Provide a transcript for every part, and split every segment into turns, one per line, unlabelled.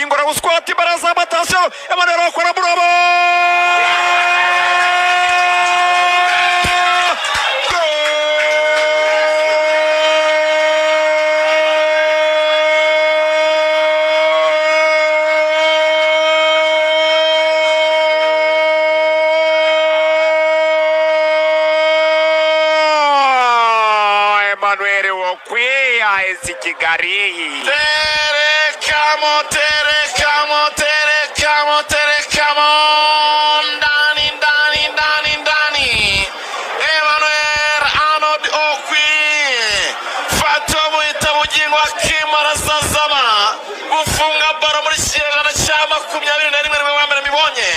Bugingo arawuswata, imbaraza, attention, Emmanuel akora murobo. Emmanuel Okwi, AS Kigali.
Terekamo, terekamo, terekamo, terekamo, ndani, ndani, ndani, ndani! Emmanuel Arnold Okwi, fata buhita Bugingo akimara sazama gufunga ballon muri kinyejana cya 21, nibwo bwa mbere mbibonye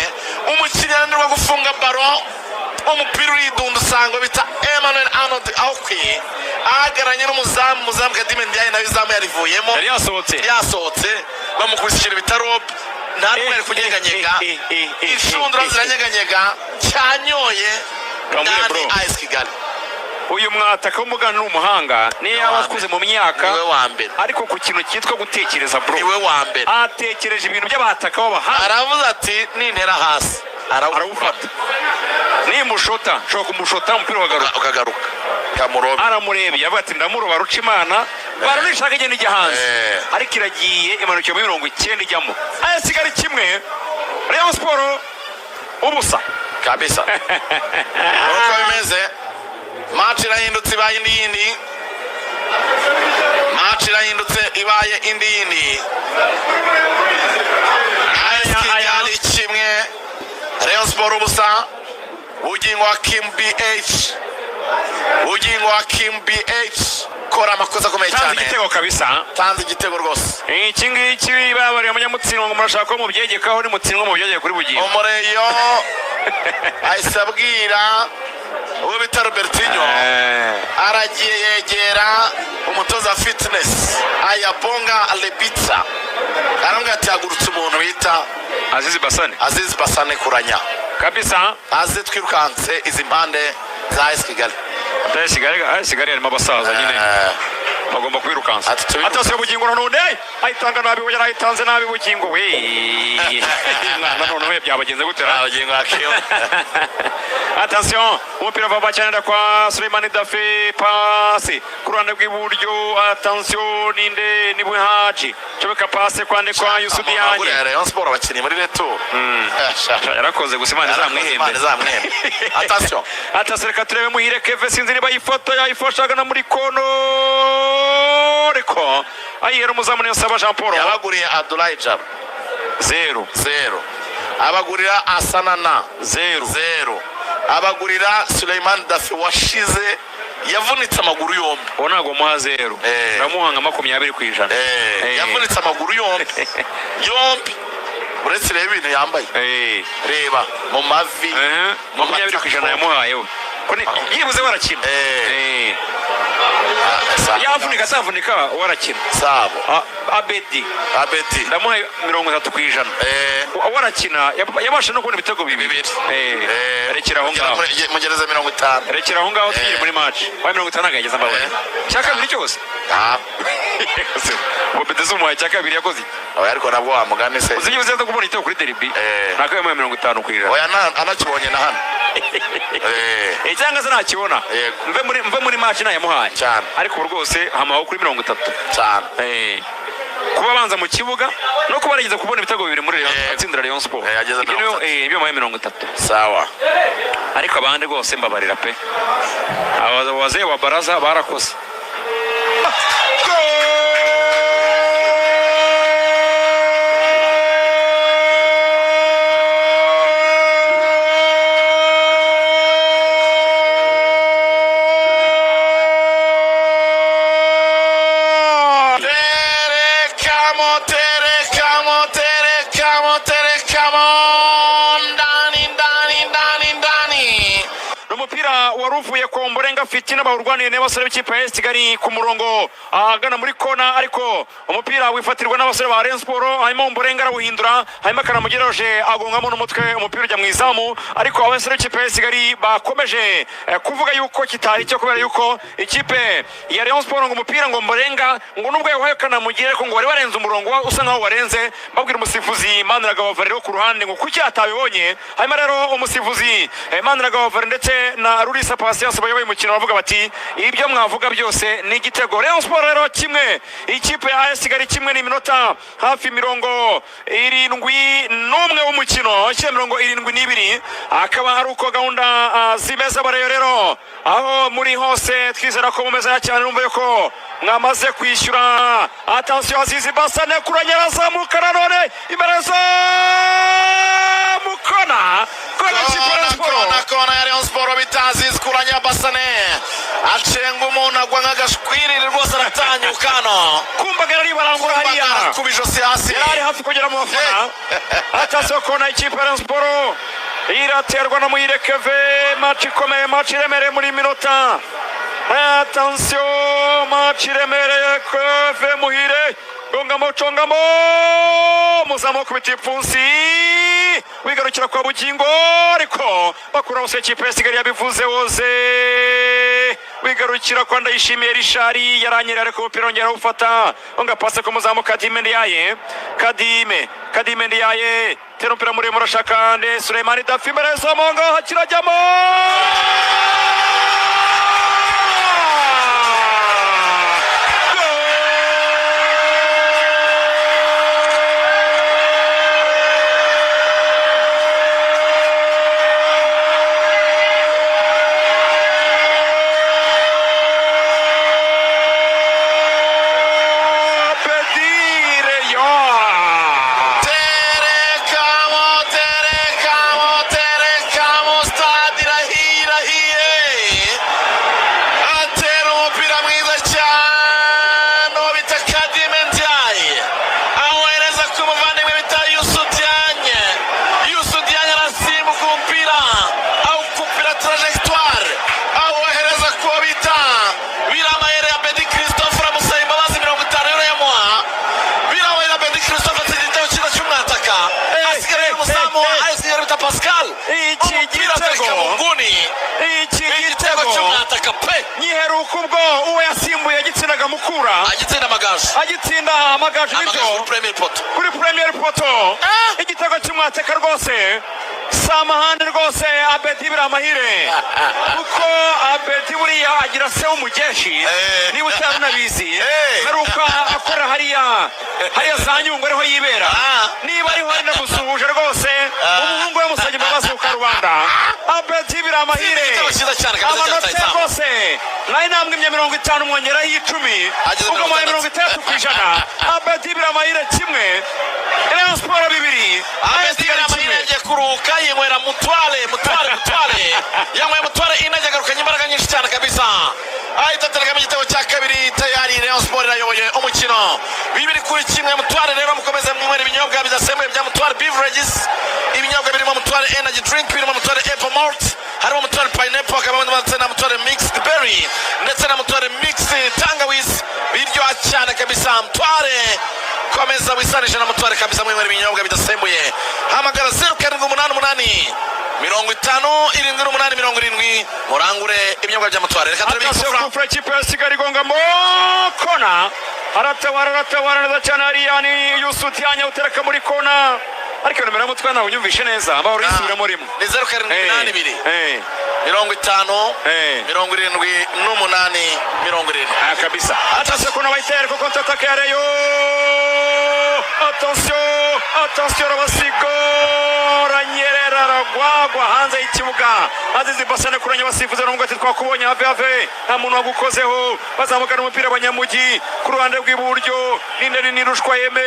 umukinnyi ananirwa gufunga ballon, umupira uridunda usanga bita Emmanuel Arnold Okwi ahagararanye n'umuzamu, umuzamu Khadime Ndiaye nawe izamu yarivuyemo.
Yari yasohotse.
Yasohotse, bamukubise ikintu bita lob, nta n'umwe ari kunyeganyega, inshundura ziranyeganyega, cyanyoye.
Kambwire,
ndani
bro.
AS Kigali.
Uyu mwataka w'umugana ni umuhanga, niyo yaba akuze mu myaka,
Niwe wa mbere.
ariko ku kintu cyitwa gutekereza, bro,
Niwe wa mbere.
atekereje ibintu by'abataka b'abahanga.
Aravuze ati: "Nintera hasi
arawufata, nimushota nshobora kumushota umupira ukagaruka."
Ukagaruka kamurobe.
Aramurebye, avuga ati: "Ndamuroba ruca imana, ballon nishaka igenda ijya hanze." Ariko iragiye, imanukiye muri 90, ijyamo. AS Kigali 1, Rayon Sport 0.
Kabisa, uko bimeze, match irahindutse, ibaye indi yindi. Match irahindutse, ibaye indi yindi. AS Kigali 1, Rayon Sport 0. Bugingo Hakim BH, Bugingo Hakim BH kora amakosa akomeye
Tanze
cyane.
igitego kabisa.
Tanze igitego rwose.
Iki ngiki babariye umunyamutsindwa ngo murashaka ko mubyegekaho, nimutsindwa mubyegeke kuri Bugingo.
Umureyo ahise abwira uwo bita Robertinho, aragiye yegera umutoza wa fitness Ayabonga Lebitsa, aramubwira ati: "Hagurutse umuntu bita
Azizi Basane."
Azizi Basane kuranya.
Kabisa.
Aze twirukanse izi mpande za AS Kigali.
AS Kigali, AS Kigali harimo abasaza nyine, bagomba kwirukansa.
Ati tubirukanse.
Atasiyo, Bugingo nanone ayitanga nabi, we yarayitanze nabi. Bugingo we, mwana, none we byabagenze gute ra?
Bugingo Hakim.
Attention, umupira vuba cyane kwa Suleimani Dafe, pasi ku ruhande rw'iburyo. Attention, ninde? Ni Buhaji, comeka pase kwande kwa Yusu Diagne.
Buriya Rayon Sport abakinnyi muri retour.
Yarakoze gusa, Imana izamwihembe.
Imana izamwihembe. Attention.
Attention, reka turebe Muhire Keve, sinzi niba ifoto yayifashaga na muri kono, ariko ayihera umuzamu Niyonsaba Jean Paul.
Yabaguriye Abdoulaye Jaba.
Zero.
Zero. Abagurira Asanana.
Zero.
Zero. Abagurira Suleiman Dafi washize, yavunitse amaguru yombi.
Uwo ntabwo muha zero, ndamuha nka 20%.
Yavunitse amaguru yombi yombi, uretse reba ibintu yambaye, reba mu mavi, mu
20%
matako.
Yamuhaye we. Ko byibuze barakina. Yavunika atavunika warakina.
Sabo.
Abedi.
Abedi.
Ndamuha 30%. Warakina, yabasha no kubona ibitego bibiri.
Bibiri.
Rekera aho ngaho.
Mugereze 50.
Rekera aho ngaho, tugire muri match wa 50 ntabwo yageze, mbabarira, cya kabiri cyose.
Ah,
Obedi se umuhaye cya kabiri, yakoze iki?
Oya, ariko nabwo wamugani se.
Uzi byibuze kubona igitego kuri derby, ntabwo yamuhaye 50%.
Oya, anakibonye na hano.
Cyangwa se ntakibona.
Yego.
Mve muri match nayamuhaye.
Cyane.
Ariko ubu rwose hamaho kuri 30.
Cyane.
Kuba abanza mu kibuga no kuba yarigeze kubona ibitego bibiri muri Rayon, atsindira Rayon Sport.
Yageze
Ibyo
30.
ibyo yamuhaye 30.
Sawa.
Ariko abandi rwose mbabarira pe, aba wazee wa baraza barakoze.
Terekamo, terekamo, terekamo, terekamo, ndani, ndani, ndani, ndani!
Umupira wari uvuye kwa Omborenga. Omborenga Fitina bawurwaniye n'abasore b'ikipe ya AS Kigali ku murongo ahagana muri kona, ariko umupira wifatirwa n'abasore ba Rayon Sport. Hanyuma Omborenga arawuhindura, hanyuma Kanamugire Roger agongamo n'umutwe, umupira ujya mu izamu. Ariko abasore b'ikipe ya AS Kigali bakomeje kuvuga yuko kitari cyo, kubera yuko ikipe ya Rayon Sport ngo umupira ngo Omborenga ngo nubwo yawuhaye Kanamugire, ariko ngo wari warenze umurongo, usa nkaho warenze. Babwira umusifuzi Maniragaba Valero ku ruhande ngo kuki atabibonye. Hanyuma rero umusifuzi Maniragaba Valero ndetse na Rurisa Patience bayoboye umukino bavuga bati: "Ibyo mwavuga byose ni igitego." Rayon Sport rero kimwe, ikipe ya AS Kigali kimwe. Ni iminota hafi 71 w'umukino, ishyira 72, akaba ari uko gahunda zimeze. Abareyo rero aho muri hose, twizera ko mumeze neza cyane. Numva yuko mwamaze kwishyura. Attention, Azizi Basane kuranya, arazamuka nanone imbere za mukona, kona ikipe ya
Kona,
Sport.
Kona, kona ya Rayon Sport bita Aziz Kuranya Basane, acenga umuntu agwa nk'agashwiriri rwose, aratanyuka hano.
Kumbagara aribarangura hariya.
Kuba ijosi hasi.
Yari ari hafi kugera mu bafana. Attention, kona ikipe ya Rayon Sport iraterwa na Muhire Keve. Match ikomeye, match iremereye muri minota. Attention, match iremereye. Keve Muhire gongamo, congamo, muzamu kubita ipfunsi, wigarukira kwa Bugingo, ariko bakura bose. Ikipe ya Kigali yabivuze woze, wigarukira kwa Ndayishimiye Richard, yaranyerera ariko umupira wongera awufata, onga pase ku muzamu Kadime Ndiaye. Kadime, Kadime Ndiaye tera umupira muremure, urashaka nde? Suleimani Dafi imbere y'izamu, ngaho kirajyamo. Petit Rayon!
Terekamo, terekamo, terekamo! Stade irahiye, irahiye! Atera umupira mwiza cyane uwo bita Kadime Ndiaye, awohereza ku muvandimwe bita Youssou Diagne. Youssou Diagne arasimbuka umupira, awukupira trajectoire, awohereza ku wo bita Biramayere ya Bedi Christophe, aramusaba imbabazi, 50 euro yamuha. Biramayere ya Bedi Christophe atsinda igitego cyiza cy'umwataka, asigaye umuzamu wa AS Kigali bita Pascal.
Iki
Umupira atereka
gitego.
mu nguni.
Iki
Igitego
gitego
cy'umwataka pe!
Nyiheruka ubwo uwo yasimbuye agitsinaga Mukura,
Agitsinda Amagaju.
Agitsinda Amagaju.
Amagaju.
Nibyo.
Kuri premier poteau.
Kuri premier poteau. Igitego cy'umwateka rwose, si amahane rwose. Abedi Biramahire, kuko Abedi buriya agira se w'umugeshi, niba utari unabizi. Heruka akora hariya hariya za Nyungwe, ariho yibera. Niba ariho ari, ndamusuhuje rwose. Umuhungu we musabye imbabazi ku karubanda. Abedi Biramahire,
Igitego cyiza cyane kabisa.
amanota ye
Cyataye.
rwose nari namwimye 50, mwongeraho 10.
Ageze
Ubwo muhaye
60.
60%. Abedi Biramahire 1, Rayon Sport 2, AS
Abedi
Kigali
Biramahire
1.
yagiye kuruhuka, yinywera mutware, mutware, mutware, yanyweye mutware inajya agarukanye imbaraga nyinshi cyane kabisa, ahita aterekamo igitego cya kabiri. Tayari Rayon Sport irayoboye umukino 2-1. Mutware rero, mukomeze mwinywera ibinyobwa bidasembuye bya Mutware Beverages, ibinyobwa birimo Mutware Energy Drink, birimo Mutware Apple Malt, harimo Mutware Pineapple, hakabamo ndetse na Mutware Mixed Berry, ndetse na Mutware Mixed Tangawizi. Biryoha cyane kabisa. Mutware, komeza wisanishe na Mutware kabisa, mwinywera ibinyobwa bidasembuye. Hamagara 0788 50 78 70, murangure ibinyobwa bya Mutware. Reka turebe
Attention,
ikufra.
Coup franc, ikipe ya Kigali igongamo kona, aratabara, aratabara neza cyane hariya ni Youssou Diagne, utereka muri kona, ariko nomero y'umutwe ntabwo unyumvishe neza, bahora uyisubiramo rimwe.
Ni 0782 50 78 70.
Ah, kabisa. Attention, kona bayitera ko contre attaque ya Rayon. Attention, attention, arabasigo, aranyerera, aragwagwa hanze y'ikibuga. Azizi Basane kuranya abasifuzi baramubwira ati: "Twakubonye, have have, nta muntu wagukozeho." Bazamukana umupira abanyamugi ku ruhande rw'iburyo, ninde? Ni Nirushwa Yeme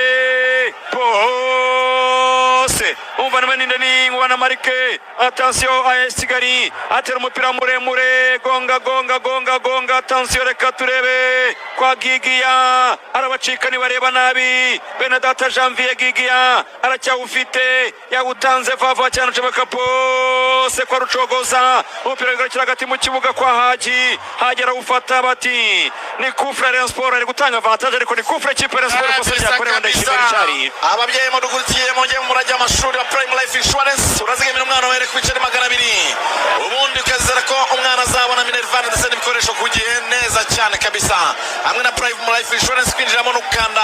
bose umva. Umuvandimwe ninde? Ni Nkubana Marike. Attention, AS Kigali atera umupira muremure, gonga gonga gonga gonga. Attention, reka turebe kwa Gigiya, arabacika nibareba nabi. Benedata Janvier Gigiya aracyawufite, yawutanze vava cyane, ucomeka pose kwa Rucogoza, umupira wigarukira hagati mu kibuga kwa Haji. Haji arawufata, bati ni kufra. Rayon Sport ari gutanga avantage, ariko ni kufra ikipe ya Rayon Sport, ikosa ryakorewe Ndayishimiye Richard.
Ababyeyi mudukurikiye, mujye murajya amashuri wa Prime Life Insurance. Urazigamira umwana wawe ku biceri 200, ubundi ukazera ko umwana azabona minerval ndetse n'ibikoresho ku gihe, neza cyane kabisa, hamwe na Prime Life Insurance. Kwinjiramo no gukanda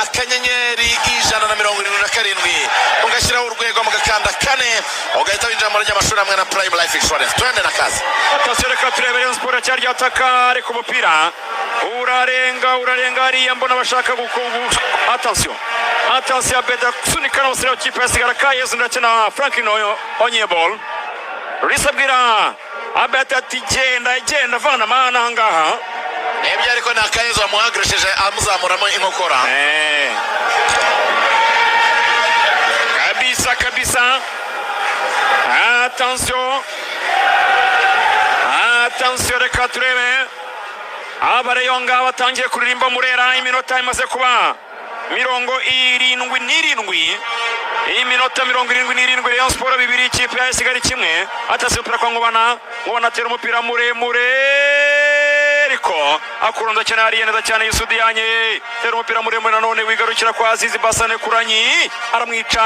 *177 ugashyiraho urwego, mugakanda 4, ugahita winjira muri amashuri hamwe na Prime Life Insurance. Twende na kazi.
Attention, reka turebe, Rayon Sport cyari ataka, ariko umupira urarenga, urarenga hariya. Mbona bashaka gukungu. Attention, attention, Abeda gusunika n'abasore b'ikipe ya Sigara Kayezu ndetse na Franklin Onyebol. Risa abwira Abeda ati: "Genda, genda, vana amahane aha ngaha."
Nibyo, ariko ni Akayezu wamuhagrishije, amuzamuramo inkokora.
Kabisa kabisa. Attention, attention, reka turebe abareyonga batangiye kuririmba Murera. Iminota imaze kuba 77, iminota 77, Rayon Sport 2, ikipe ya Kigali 1. Atase umupira kwa Nkubana. Nkubana atera umupira muremure, ariko akurunda cyane hariya, neza cyane Yusudiyanye. Tera umupira muremure nanone, wigarukira kwa Azizi Basane Kuranyi, aramwica,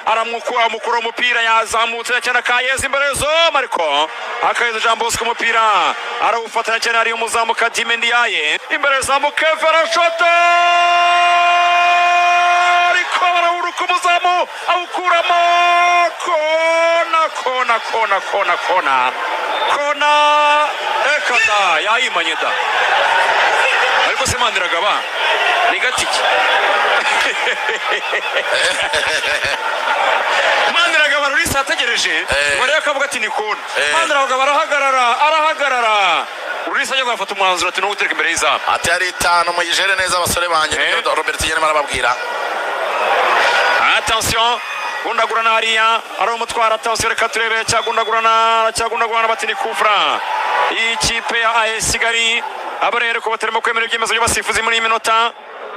aramukura, amukura umupira, yazamutse cyane Akayeza imbere zo, ariko Akayeza Jean Bosco umupira arawufatanya cyane hariya, umuzamu Kadime Ndiaye imbere zamu, Keve arashota, ariko barawuruka, umuzamu awukuramo. Kona, kona, kona, kona, kona, kona! Reka da, yayimanye da! Ariko se Maniragaba ni gatiki? Maniragaba Rurisa ategereje ngo rero akavuga ati ni kona. Maniragaba arahagarara, arahagarara. Rurisa ajya afata umwanzuro ati: "No gutereka imbere y'izamu."
Ati: "Hari 5, muyijere neza abasore banjye." Nibyo Robert yarimo arababwira.
Attention, gundagurana hariya, ari umutwara. Attention, reka turebe, cyagundagurana, cyagundagurana, bati ni kufra ikipe ya AS Kigali. Aba rero ko batarimo kwemera ibyemezo by'abasifuzi muri iyi minota.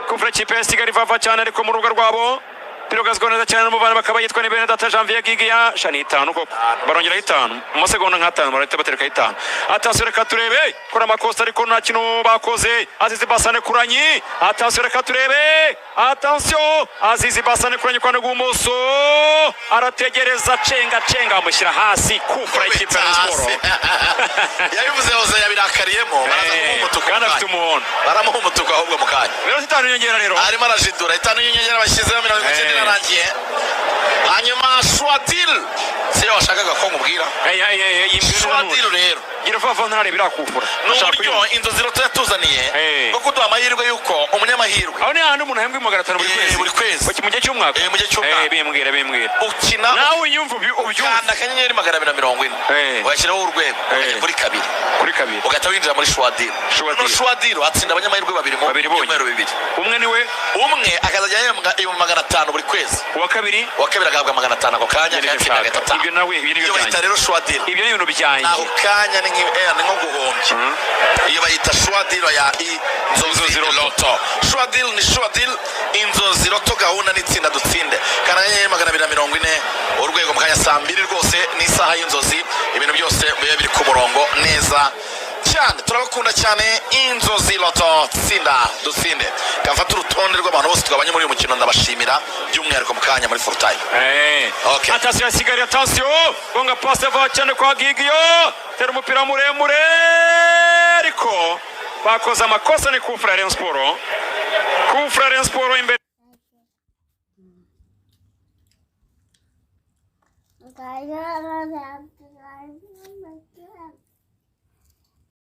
Kufra ikipe ya Kigali vava cyane, ariko mu rubuga rwabo pirogazwa neza cyane n'umuvana, bakaba yitwa ni Benedata Janvier Gigiya. Shani 5 koko, barongeraho 5 mu masegonda nk'atanu, barahita baterekaho 5. Attention, reka turebe, kora amakosa ariko nta kintu bakoze. Azizi Basane Kuranyi, attention, reka turebe, attention, Azizi Basane Kuranyi kwa rw'ubumoso, arategereza, cenga cenga, amushyira hasi. Kufra ikipe ya Rayon Sport.
Yabivuze hose, yabirakariyemo, baraza kumuha umutuku
Kandi
mu
afite
kanya.
umuhondo.
Baramuha umutuku ahubwo mu kanya.
Minota 5 inyongera rero.
Arimo arajidura, 5 y'inyongera bashyizeho, 90 irarangiye. Hanyuma Shwadil siyo washakaga ko nkubwira?
Ey, ey, ey, ey, iyi
Shwadil rero
gira vuba vuba, ntarareba irakufura.
ni
Ashaka
uburyo
kuyumva.
Inzozi Loto yatuzaniye bwo kuduha amahirwe y'uko umunyamahirwe
Aho ni hahandi umuntu ahembwa 500 buri kwezi.
Buri kwezi.
Mu gihe cy'umwaka.
Mu gihe cy'umwaka.
Bimbwira, bimbwira.
Ukina
Nawe unyumva, ubyumve.
ukanda *240, ugashyiraho urwego, ukajya kuri 2.
Kuri 2.
Ugahita winjira muri Shwadiro.
Shwadiro.
No Shwadiro hatsinda abanyamahirwe babiri mu
Babiri bonyine.
byumweru 2.
Umwe niwe
Umwe akazajya ahembwa 500,000 buri kwezi.
Uwa kabiri?
Uwa kabiri agahabwa 500 ako kanya,
Ibyo nibyo
akayatsinda,
nshaka.
agahita ataha.
Ibyo nawe, ibyo nibyo
Ibyo bayita
byanjye.
rero Shwadiro.
Ibyo ni ibintu byanjye.
Ako kanya ni nko guhombya. Iyo bayita Shwadiro ya Inzozi
Inzozi Loto.
Loto. Shwadil ni Shwadil, Inzozi Loto, gahunda n'itsinda dutsinde. Kana *240 urwego. Mu kanya saa 2 rwose ni isaha y'inzozi, ibintu byose biba biri ku murongo neza cyane. Turabakunda cyane. Inzozi Loto, tsinda dutsinde. Kamfata urutonde rw'abantu bose twabanye muri uyu mukino, ndabashimira by'umwihariko mu kanya muri full time. Okay.
Attention ya Kigali, attention! Gonga passe va cyane kwa Gigio. Tera umupira muremure, ariko bakoze amakosa, ni kufra Rayon Sport. Kufra Rayon Sport imbere.
Kaya